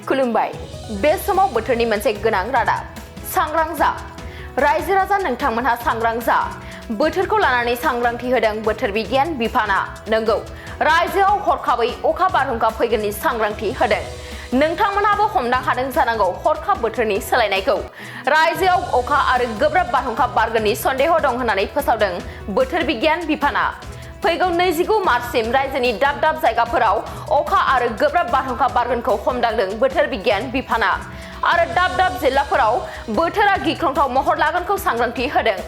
खुलुमबाय बे समाव बोथोरनि मोनसे गोनां रादाब सांग्रां जा रायजो राजा नोंथांमोनहा सांग्रां जा बोथोरखौ लानानै सांग्रांथि होदों बोथोर बिगियान बिफाना नंगौ रायजोआव हरखाबै अखा बारहुंखा फैगोननि सांग्रांथि होदों नोंथांमोनहाबो हमदां हादों जानांगौ हरखाब बोथोरनि सोलायनायखौ रायजोआव अखा आरो गोब्राब बारहुंखा बारगोननि सन्देह दं होननानै फोसावदों बोथोर बिगियान बिफाना फैगौ 29 मार्चसिम रायजोनि दाब दाब जायगाफोराव अखा आरो गोब्राब बारहुंखा बारगोनखौ हमदांदों बोथोर बिगियान बिफाना आरो दाब दाब जिल्लाफोराव बोथोरा गिख्रंथाव महर लागोनखौ सांग्रांथि होदों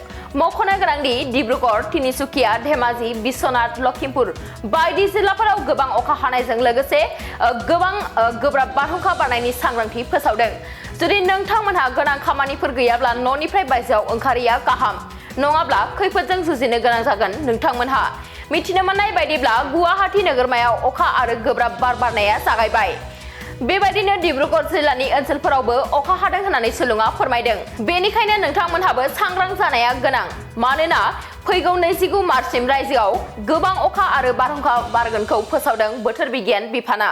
मख'नो गोनांदि डिब्रुगड़ तिनिसुकिया धेमाजि बिश्वनाथ लखिमपुर बायदि जिल्लाफोराव गोबां अखा हानायजों लोगोसे गोबां गोब्राब बारहुंखा बारनायनि सांग्रांथि फोसावदों जुदि नोंथांमोनहा गोनां खामानिफोर गैयाब्ला न'निफ्राय बायजोआव ओंखारैया गाहाम नङाब्ला खैफोदजों जुजिनो गोनां जागोन नोंथांमोनहा मिथिनो मोननाय बायदिब्ला गुवाहाटी नोगोरमायाव अखा आरो गोब्राब बार बारनाया जागायबाय बेबायदिनो डिब्रुगड़ जिल्लानि ओनसोलफोरावबो अखा हादों होननानै सुलुङा फोरमायदों बेनिखायनो नोंथांमोनहाबो सांग्रां जानाया गोनां मानोना फैगौ 29 मार्चसिम रायजोआव गोबां अखा आरो बारहुंखा बारगोनखौ फोसावदों बोथोर बिगियान बिफाना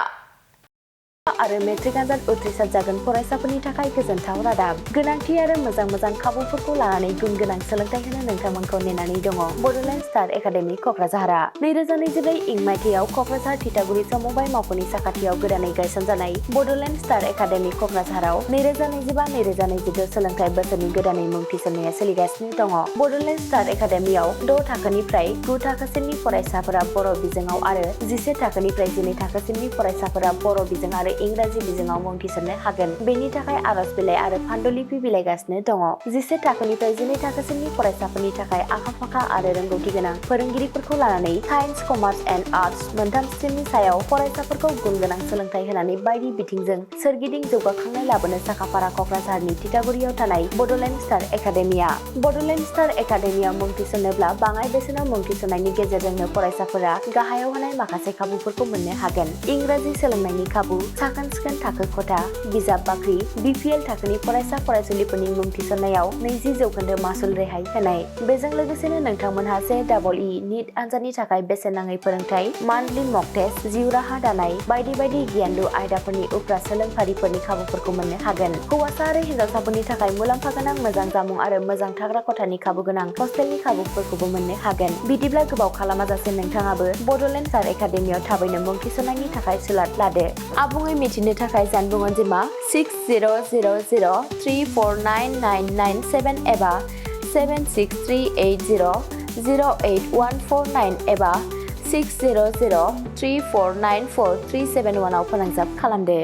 आरो मेट्रिक आनजाद उथ्रिसार जागोन फरायसाफोरनि थाखाय गोजोनथाव रादाब गोनांथि आरो मोजां खाबुफोरखौ लानानै गुन गोनां सोलोंथाइ होनो नोंथांमोनखौ नेनानै दङ बड'लेण्ड स्टार एकाडेमि क'क्राझारआ 2024 इं मायथाइयाव क'क्राझार थिथागुरि समबाय मावख'नि साखाथियाव गोदानै गायसनजानाय बड'लेण्ड स्टार एकाडेमि क'क्राझाराव 2025-2026 सोलोंथाइ बोसोरनि गोदानै मुं थिसननाया सोलिगासिनो दङ बड'लेण्ड स्टार एकाडेमियाव 6 थाखोनिफ्राय 9 थाखोसिमनि फरायसाफोरा बर' बिजोङाव आरो 11 थाखोनिफ्राय 12 थाखोसिमनि फरायसाफोरा बर' बिजों आरो इंराजि बिजोङाव मुं थिसननो हागोन बेनि थाखाय आर'ज बिलाइ आरो फान्डुलिपि बिलाइगासिनो दङ 11 थाखोनिफ्राय 12 थाखोसिमनि फरायसाफोरनि थाखाय आखा-फाखा आरो रोंगौथि गोनां फोरोंगिरिफोरखौ लानानै साइन्स कमार्स एन्ड आर्टस मोनथाम स्ट्रिमनि सायाव फरायसाफोरखौ गुन गोनां सोलोंथाइ होनानै बायदि बिथिंजों सोरगिदिं जौगाखांनाय लाबोनो साखाफारा क'क्राझारनि थिथागुरियाव थानाय बड'लेण्ड स्टार एकाडेमिया बड'लेण्ड स्टार एकाडेमियाव मुं थिसननोब्ला बाङाइ बेसेनाव मुं थिसननायनि गेजेरजोंनो फरायसाफोरा गाहायाव होनाय माखासे खाबुफोरखौ मोननो हागोन इंराजि सोलोंनायनि खाबु साखोन-सिखोन थाखो खथा बिजाब बाख्रि BPL थाखोनि फरायसा फरायसुलिफोरनि मुं थिसननायाव 20% मासुल रेहाय होनाय बेजों लोगोसेनो नोंथांमोनहा JEE नीट आनजादनि थाखाय बेसेन नाङै फोरोंथाय मान्थलि मक टेस्ट जिउ राहा दानाय बायदि गियानलु आयदाफोरनि उफ्रा सोलोंफारिफोरनि खाबुफोरखौ मोननो हागोन हौवासा आरो हिन्जावसाफोरनि थाखाय मुलाम्फा गोनां मोजां जामुं आरो मोजां थाग्रा खथानि खाबु गोनां हस्टेलनि खाबुफोरखौबो मोननो हागोन बिदिब्ला गोबाव खालामाजासे नोंथाङाबो बड'लेण्ड स्टार एकाडेमियाव थाबैनो मुं थिसननायनि थाखाय सुलाद लादो आबुङै मिथिनो थाखाय जानबुं अनजिमा 6000349997 एबा 7638008149 एबा 6003494371 आव फोनांजाब खालामदो